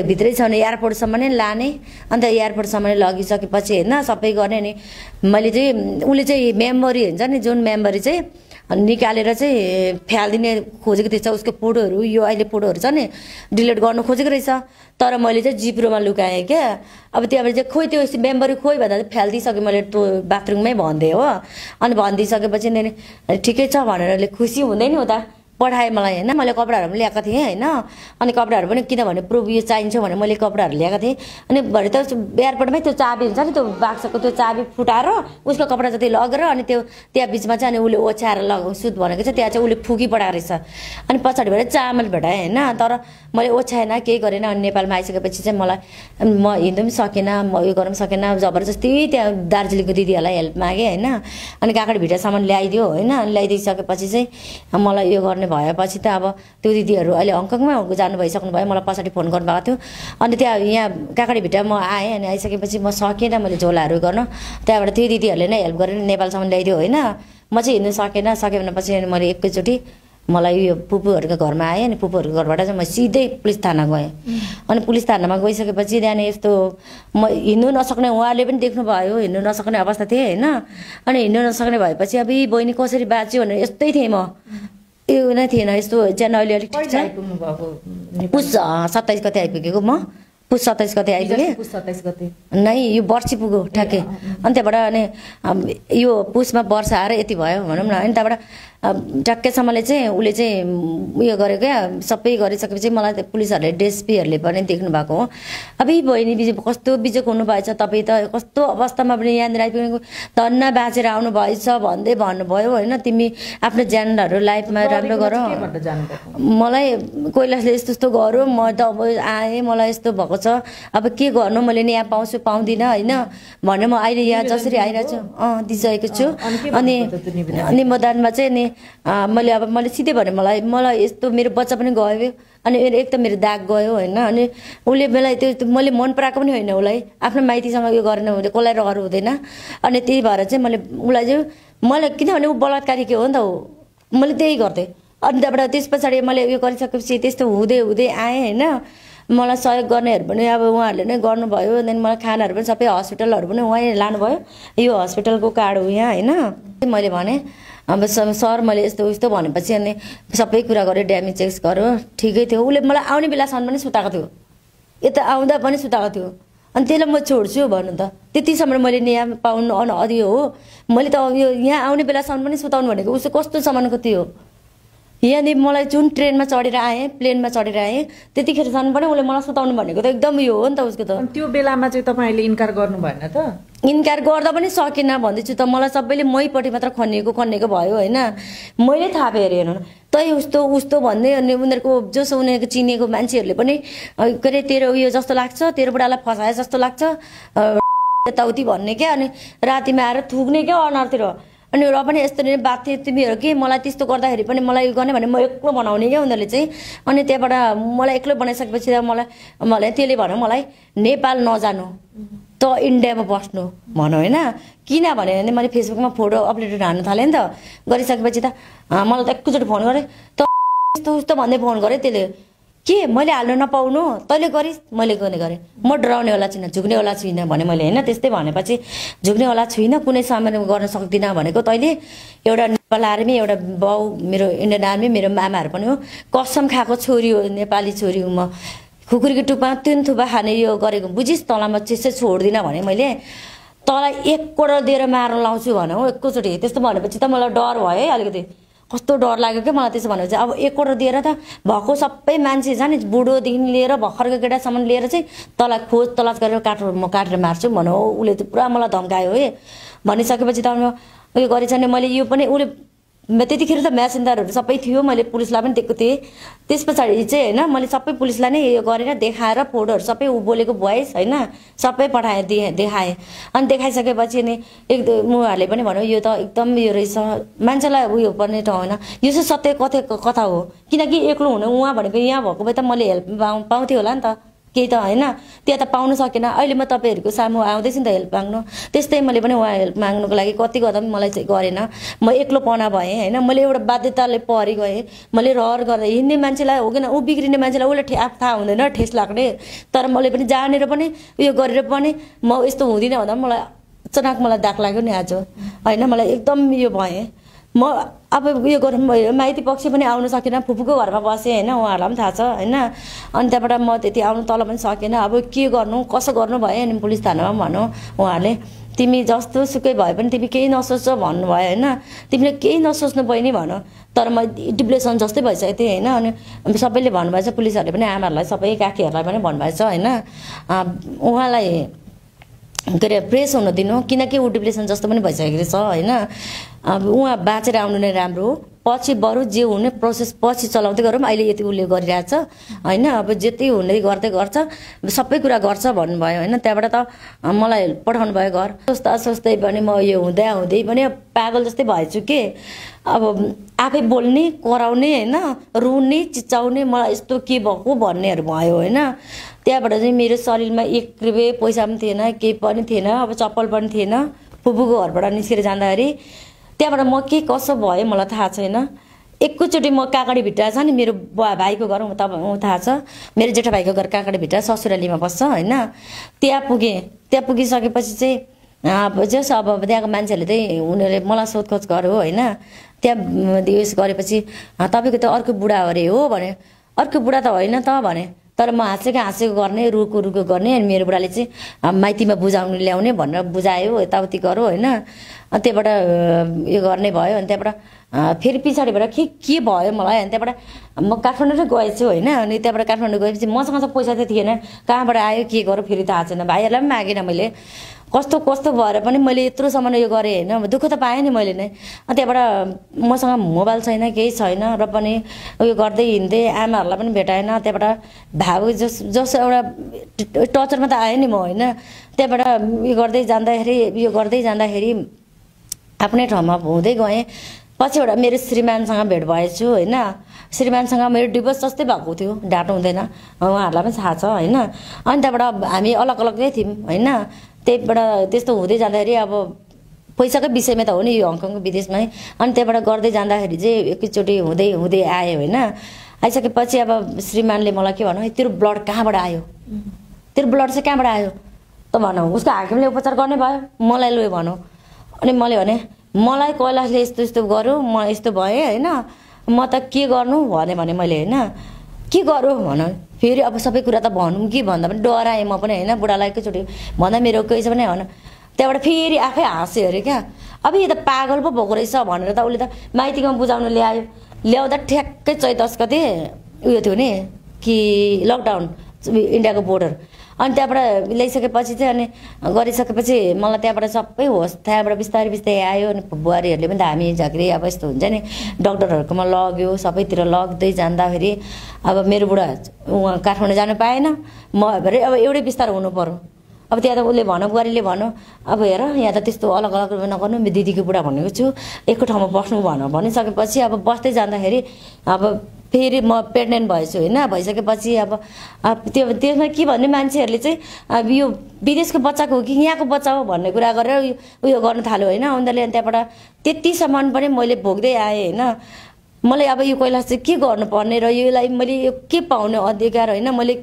भित्रै छ भने एयरपोर्टसम्म नै लाने अन्त एयरपोर्टसम्म नै लगिसकेपछि होइन सबै गर्ने नि मैले चाहिँ उसले चाहिँ मेमोरी हुन्छ नि जुन मेमोरी चाहिँ निकालेर चाहिँ फ्यालिदिने खोजेको थिएछ उसको फोटोहरू यो अहिले फोटोहरू छ नि डिलिट गर्नु खोजेको रहेछ तर मैले चाहिँ जिप्रोमा लुकाएँ क्या अब त्यहाँबाट चाहिँ खोइ त्यो मेमोरी खोइ भन्दा चाहिँ फ्यालिदिइसकेँ मैले त्यो बाथरुममै भनिदिएँ हो अनि भनिदिइसकेपछि नि ठिकै छ भनेर खुसी हुँदैन नि उता पठाएँ मलाई होइन मैले कपडाहरू पनि ल्याएको थिएँ होइन अनि कपडाहरू पनि किनभने प्रुफ यो चाहिन्छ भने मैले कपडाहरू ल्याएको थिएँ अनि भरे त एयरपोर्टमै त्यो चाबी हुन्छ नि त्यो बाक्साको त्यो चाबी फुटाएर उसको कपडा जति लगेर अनि त्यो त्यहाँ बिचमा चाहिँ अनि उसले ओछ्याएर सुत भनेको चाहिँ त्यहाँ चाहिँ उसले फुकी पठाएको रहेछ अनि पछाडिबाट चामल भेटाएँ होइन तर मैले ओछ्याएन केही गरेन अनि नेपालमा आइसकेपछि चाहिँ मलाई म हिँड्नु पनि सकेन म उयो गर्नु पनि सकेन जबरजस्ती त्यहाँ दार्जिलिङको दिदीहरूलाई हेल्प मागेँ होइन अनि काँक्रा भिटासम्म ल्याइदियो होइन ल्याइदिइसकेपछि चाहिँ मलाई यो गर्ने भन्ने भएपछि त अब त्यो दिदीहरू अहिले हङकङमा जानु भइसक्नु भयो मलाई पछाडि फोन गर्नुभएको थियो अनि त्यहाँ यहाँ काकाडी भित्र म आएँ अनि आइसकेपछि म सकेन मैले झोलाहरू गर्न त्यहाँबाट त्यो दिदीहरूले नै हेल्प गरेर नेपालसम्म ल्याइदियो होइन म चाहिँ हिँड्नु सकेन पछि मैले एकैचोटि मलाई यो पुपुहरूको घरमा आएँ अनि पुपुहरूको घरबाट चाहिँ म सिधै पुलिस थाना गएँ अनि पुलिस थानामा गइसकेपछि त्यहाँदेखि यस्तो म हिँड्नु नसक्ने उहाँले पनि देख्नुभयो हिँड्नु नसक्ने अवस्था थिएँ होइन अनि हिँड्नु नसक्ने भएपछि अब यी बहिनी कसरी बाँच्यो भनेर यस्तै थिएँ म यो नै थिएन यस्तो ज्यान अहिले अलिक ठिक छ पुस 27 गते आइपुगेको म पुस 27 गते आइपुगेँ पुस 27 गते नै यो वर्षी पुग्यो ठ्याक्कै अनि त्यहाँबाट अनि यो पुसमा वर्ष आएर यति भयो भनौँ न अनि त्यहाँबाट ट्याक्कैसम्मले चाहिँ उसले चाहिँ उयो गरेको क्या सबै गरिसकेपछि मलाई पुलिसहरूले डिएसपीहरूले पनि देख्नु भएको हो अब यी बहिनी कस्तो बिजोक हुनुभएछ तपाईँ त कस्तो अवस्थामा पनि यहाँनिर आइपुगेको धन्न बाँचेर आउनु भएछ भन्दै भन्नुभयो होइन तिमी आफ्नो ज्यानहरू लाइफमा राम्रो गर मलाई कैलाशले यस्तो यस्तो गरौँ म त अब आएँ मलाई यस्तो भएको छ अब के गर्नु मैले नि यहाँ पाउँछु पाउँदिनँ होइन भनेर म अहिले यहाँ जसरी आइरहेको छु दिइसकेको छु अनि निमोदानमा चाहिँ नि मैले सिधै भने मलाई यस्तो मेरो बच्चा पनि गयो अनि एक त मेरो दाग गयो होइन अनि उसले मलाई त्यो मैले मन पराएको पनि होइन उसलाई आफ्नो माइतीसँग यो गर्न हुँदैन कसलाई रहर हुँदैन अनि त्यही भएर चाहिँ मैले उसलाई चाहिँ मलाई किनभने ऊ बलात्कारी के हो नि त हो मैले त्यही गर्थेँ अनि त्यहाँबाट त्यस पछाडि मैले उयो गरिसकेपछि त्यस्तो हुँदै हुँदै आएँ होइन मलाई सहयोग गर्नेहरू पनि अब उहाँहरूले नै गर्नुभयो त्यहाँदेखि मलाई खानाहरू पनि सबै हस्पिटलहरू पनि उहाँ लानुभयो यो हस्पिटलको कार्ड हो यहाँ होइन मैले भने अब सर मैले यस्तो उस्तो भनेपछि अनि सबै कुरा गरेँ ड्यामेज चेक गर्यो ठिकै थियो उसले मलाई आउने बेलासम्म पनि सुताएको थियो यता आउँदा पनि सुताएको थियो अनि त्यसलाई म छोड्छु भन्नु त त्यतिसम्म मैले यहाँ पाउनु अनअधि हो मैले त यो यहाँ आउने बेलासम्म पनि सुताउनु भनेको उसको कस्तो सामानको थियो यहाँनिर मलाई जुन ट्रेनमा चढेर आएँ प्लेनमा चढेर आएँ त्यतिखेरसम्म पनि उसले मलाई सुताउनु भनेको त एकदम यो हो नि त उसको त त्यो बेलामा चाहिँ तपाईँले इन्कार गर्नु भएन त इन्कार गर्दा पनि सकिनँ भन्दैछु त मलाई सबैले मैपट्टि मात्र खनिएको भयो होइन मैले थाहा पाएँ हेर्नु तै उस्तो भन्दै अनि उनीहरूको जस उनीहरूको चिनेको मान्छेहरूले पनि के अरे तेरो उयो जस्तो लाग्छ तेरो बुढालाई फसाए जस्तो लाग्छ यताउति भन्ने क्या अनि रातिमा आएर थुक्ने क्या अनुहारतिर अनि र पनि यस्तो नै बात थियो तिमीहरू के मलाई त्यस्तो गर्दाखेरि पनि मलाई गर्ने भने म एक्लो बनाउने क्या उनीहरूले चाहिँ अनि त्यहाँबाट मलाई एक्लो बनाइसकेपछि मलाई त्यसले भन्यो मलाई नेपाल नजानु त इन्डियामा बस्नु भनौँ होइन किनभने मैले फेसबुकमा फोटो अपलोड हाल्नु थालेँ नि त गरिसकेपछि त मलाई त एकैचोटि फोन गरेँ त यस्तो उस्तो भन्दै फोन गरेँ त्यसले के मैले हाल्नु नपाउनु तैँले गरिस् मैले गरेँ म डराउनेवाला छुइनँ झुक्नेवाला छुइनँ भने मैले होइन त्यस्तै भनेपछि झुक्नेवाला छुइनँ कुनै सामान गर्न सक्दिनँ भनेको तैँले एउटा नेपाल आर्मी एउटा बाउ मेरो इन्डियन आर्मी मेरो मामाहरू पनि हो कसम खाएको छोरी हो नेपाली छोरी हो म खुकुरीको टुप्पा 3 थुपा खाने यो गरेको बुझिस् तँलाई म त्यसै छोड्दिनँ भने मैले तँलाई 1 करोड दिएर मार्न लाउँछु भनौँ एकैचोटि त्यस्तो भनेपछि त मलाई डर भयो है अलिकति कस्तो डर लाग्यो क्या मलाई त्यसो भनेपछि अब 1 करोड दिएर त भएको सबै मान्छे छ नि बुढोदेखि लिएर भर्खरको केटासम्म लिएर चाहिँ तँलाई खोज तलास गरेर म काटेर मार्छु भनौँ उसले त पुरा मलाई धम्कायो है भनिसकेपछि त उयो गरेछ नि मैले यो पनि उसले त्यतिखेर त म्यासेन्जरहरू सबै थियो मैले पुलिसलाई पनि दिएको थिएँ त्यस पछाडि चाहिँ होइन मैले सबै पुलिसलाई नै यो गरेर देखाएर फोटोहरू सबै ऊ बोलेको भोइस होइन सबै पठाएँ देखाएँ अनि देखाइसकेपछि नि एकदम उहाँहरूले पनि भन्यो यो त एकदम यो रहेछ मान्छेलाई उयो पर्ने ठाउँ होइन यो चाहिँ सत्य कथा हो किनकि एक्लो हुनु उहाँ भनेको यहाँ भएको भए त मैले हेल्प पाउँथेँ होला नि त केही त होइन त्यहाँ त पाउनु सकेन अहिले म तपाईँहरूको सामु आउँदैछु नि त हेल्प माग्नु त्यस्तै मैले पनि उहाँ हेल्प माग्नुको लागि कति गर्दा पनि मलाई चाहिँ गरेन म एक्लोपना भएँ होइन मैले एउटा बाध्यताले परि गएँ मैले रहर गर्दा हिँड्ने मान्छेलाई हो किन ऊ बिग्रिने मान्छेलाई उसलाई थाहा हुँदैन ठेस लाग्ने तर मैले पनि जानेर पनि उयो गरेर पनि म यस्तो हुँदिनँ भन्दा मलाई अचानक मलाई दाग लाग्यो नि आज होइन मलाई एकदम यो भएँ म अब उयो गरौँ भयो माइती पक्ष पनि आउनु सकेन फुपूको घरमा बसेँ होइन उहाँहरूलाई पनि थाहा छ होइन अनि त्यहाँबाट म त्यति आउनु तल पनि सकेन अब के गर्नु कसो गर्नु भयो अनि पुलिस थानामा भनौँ उहाँहरूले तिमी जस्तो सुकै भए पनि तिमी केही नसोच भन्नुभयो होइन तिमीले केही नसोच्नु बहिनी भन तर म डिप्रेसन जस्तै भइसकेको थिएँ होइन अनि सबैले भन्नुभएछ पुलिसहरूले पनि आमाहरूलाई सबै काकीहरूलाई पनि भन्नुभएछ होइन उहाँलाई के अरे प्रेस हुन दिनु किनकि ऊ डिप्रेसन जस्तो पनि भइसकेको छ होइन अब उहाँ बाँचेर आउनु नै राम्रो हो पछि बरु जे हुने प्रोसेस पछि चलाउँदै गरौँ, अहिले यति उसले गरिरहेछ होइन, अब जति हुने गर्दै गर्छ, सबै कुरा गर्छ भन्नुभयो होइन। त्यहाँबाट त मलाई पठाउनु भयो घर। सोच्दा सोच्दै पनि म यो हुँदै पनि पागल जस्तै भएछु के। अब आफै बोल्ने, कराउने होइन, रुने, चिचाउने, मलाई यस्तो के भएको भन्नेहरू भयो होइन। त्यहाँबाट चाहिँ मेरो शरीरमा 1 रुपियाँ पैसा पनि थिएन, केही पनि थिएन, अब चप्पल पनि थिएन। फुपूको घरबाट निस्केर जाँदाखेरि त्यहाँबाट म के कसो भयो मलाई थाहा छैन। एकैचोटि म काँकडे भिट्टा छ नि मेरो भाइको घर, तपाईँ थाहा छ मेरो जेठा भाइको घर काँकडे भिट्टा ससुरालीमा बस्छ होइन। त्यहाँ पुगेँ। त्यहाँ पुगिसकेपछि चाहिँ जस अब त्यहाँको मान्छेहरूले चाहिँ उनीहरूले मलाई सोधखोज गर्यो होइन। त्यहाँ उयस गरेपछि तपाईँको त अर्को बुढा अरे हो भने। अर्को बुढा त होइन त भने। तर म हाँसेको गर्ने, रुको गर्ने। अनि मेरो बुढाले चाहिँ माइतीमा बुझाउनु ल्याउने भनेर बुझायो, यताउति गऱ्यो होइन। अनि त्यहाँबाट यो गर्ने भयो। अनि त्यहाँबाट फेरि पछाडिबाट के भयो मलाई। अनि त्यहाँबाट म काठमाडौँ गएछु होइन। अनि त्यहाँबाट काठमाडौँ गएपछि मसँग त पैसा त थिएन, कहाँबाट आयो के गर्यो फेरि थाहा छैन। भाइहरूलाई पनि मागेन मैले, कस्तो भएर पनि मैले यत्रोसम्म यो गरेँ होइन। दुःख त पाएँ नि मैले नै। अनि त्यहाँबाट मसँग मोबाइल छैन, केही छैन, र पनि उयो गर्दै हिँड्दै आमाहरूलाई पनि भेटाएन। त्यहाँबाट भाउ जस एउटा टर्चरमा त आएँ नि म होइन। त्यहाँबाट उयो गर्दै जाँदाखेरि आफ्नै ठाउँमा हुँदै गएँ। पछिबाट मेरो श्रीमानसँग भेट भएछु होइन। श्रीमानसँग मेरो डिभोर्स जस्तै भएको थियो, ढाँट हुँदैन, उहाँहरूलाई पनि थाहा छ होइन। अनि त्यहाँबाट हामी अलग नै थियौँ होइन। त्यहीबाट त्यस्तो हुँदै जाँदाखेरि अब पैसाकै विषयमा त हो नि यो हङकङ विदेशमै। अनि त्यहाँबाट गर्दै जाँदाखेरि चाहिँ एकैचोटि हुँदै आयो होइन। आइसकेपछि अब श्रीमानले मलाई के भन्नु, तेरो ब्लड कहाँबाट आयो, तेरो ब्लड चाहिँ कहाँबाट आयो त भनौँ। उसको हाकिमले उपचार गर्ने भयो, मलाई लु भनौँ। अनि मैले भने मलाई कैलाशले यस्तो गर्यो, म यस्तो भएँ होइन, म त के गर्नु भने मैले होइन। के गरौँ भन। फेरि अब सबै कुरा त भनौँ कि भन्दा पनि डराएँ म पनि होइन। बुढालाई एकैचोटि भन्दा मेरो केही छ भने भन। त्यहाँबाट फेरि आफै हाँस्यो अरे क्या। अब यो त पागल पो भएको रहेछ भनेर त उसले त माइतीमा बुझाउनु ल्याउँदा ठ्याक्कै 14 गते उयो थियो नि कि लकडाउन इन्डियाको बोर्डर। अनि त्यहाँबाट ल्याइसकेपछि चाहिँ अनि गरिसकेपछि मलाई त्यहाँबाट सबै होस्, त्यहाँबाट बिस्तारै आयो। अनि बुहारीहरूले पनि धामी झाँक्री अब यस्तो हुन्छ नि, डक्टरहरूकोमा लग्यो, सबैतिर लग्दै जाँदाखेरि अब मेरो बुढा उहाँ काठमाडौँ जानु पाएन। म भरे अब एउटै बिस्तार हुनु पर्यो। अब त्यहाँ त उसले भन्यो, बुहारीले भन्यो, अब हेर यहाँ त त्यस्तो अलग नगर्नु, दिदीको बुढा भनेको छु, एकको ठाउँमा बस्नु भनिसकेपछि अब बस्दै जाँदाखेरि अब फेरि म प्रेग्नेन्ट भएछु होइन। भइसकेपछि अब त्यसमा के भन्ने मान्छेहरूले चाहिँ अब यो विदेशको बच्चाको हो कि यहाँको बच्चा हो भन्ने कुरा गरेर उयो गर्नु थाल्यो होइन उनीहरूले। अनि त्यहाँबाट त्यतिसम्म पनि मैले भोग्दै आएँ होइन। मलाई अब यो कैलाश चाहिँ के गर्नुपर्ने र यसलाई मैले यो के पाउने अधिकार होइन। मैले